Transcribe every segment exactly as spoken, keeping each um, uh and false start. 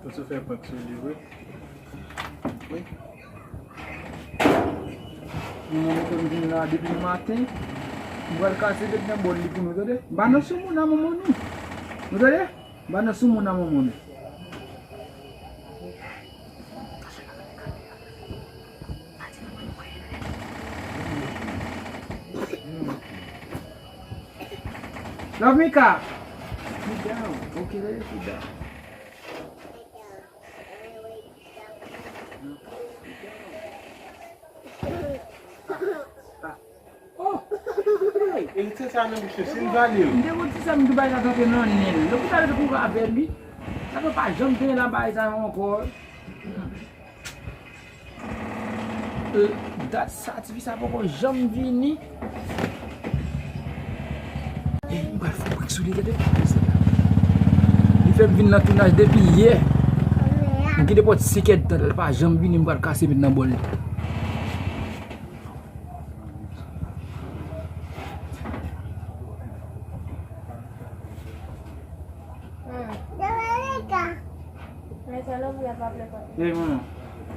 Ou sou fè prank sou li vre? Wi. Manman nou fè m vin la depi maten. M pral kase tèt nan bòl li pou nou, tande? M pa nan sou moun a manman nou. Nou tande? M pa nan sou moun a manman nou. Love Mika. Sit down. Okay, sit down. Oh! Hey, e se sa menm, mesye, se l vale l. M te konn ti sè m tou bay sa tante nan nen l. Lopital te kouri avè li. Sa te pa janm te la bay sa ankò. Euh, dat sa, tifi sa poko janm vini. Eh, m pral fè prank sou li, gade. Li fè m vin nan tounaj depi yè. M gen nenpòt senk èdtan, li pa janm vini, m pral kase met nan bòl li. Hmm. Ey, manman.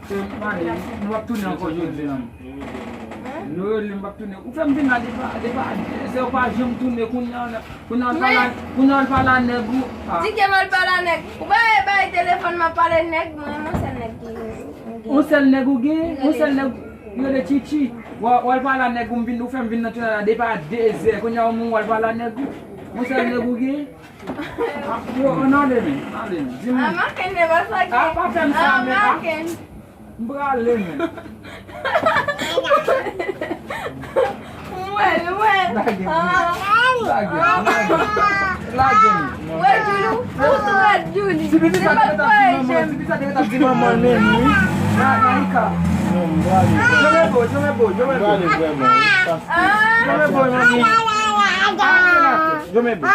Se, m ale, m p ap tounen ankò jodi a. Nou rele m p ap tounen. Ou fè m vin la depi, depi, se ou pa janm tounen, kounye a, kounye a, ou al pale a nèg ou. Ah. Di ke m al pale a nèg. Ou bay, bay telefòn, m ap pale nèg, mwen, yon sèl nèg ki gen. Yon sèl nèg ou gen? Yon sèl nèg, yo rele Chichi. Ou al pale a nèg ou, m vin, ou fè m vin nan tounaj la depi a dezè. Kounye a, ou menm, ou al pale a nèg ou. Yon sèl nèg ou gen? Ah, yo, ann ale, men. Ale, men. Di m. Ah, manke n, men, pa sa gen. Ah, pa fè m sa, men. Ah, manke n. M prale, men. Mwen, mwen. Lage m. Ah. Lage m, lage m. Lage m. Mwen, Julie, ou, ou twòp, Julie. Ti pitit sa te rete ap di manman, ti pitit sa te rete ap di manman l, men, wi. Na, Naika. Non, m prale. Jome bo, jome bo, jome bo. M prale vrèman, wi. Ah. Jome bo, manmi. Jome bo.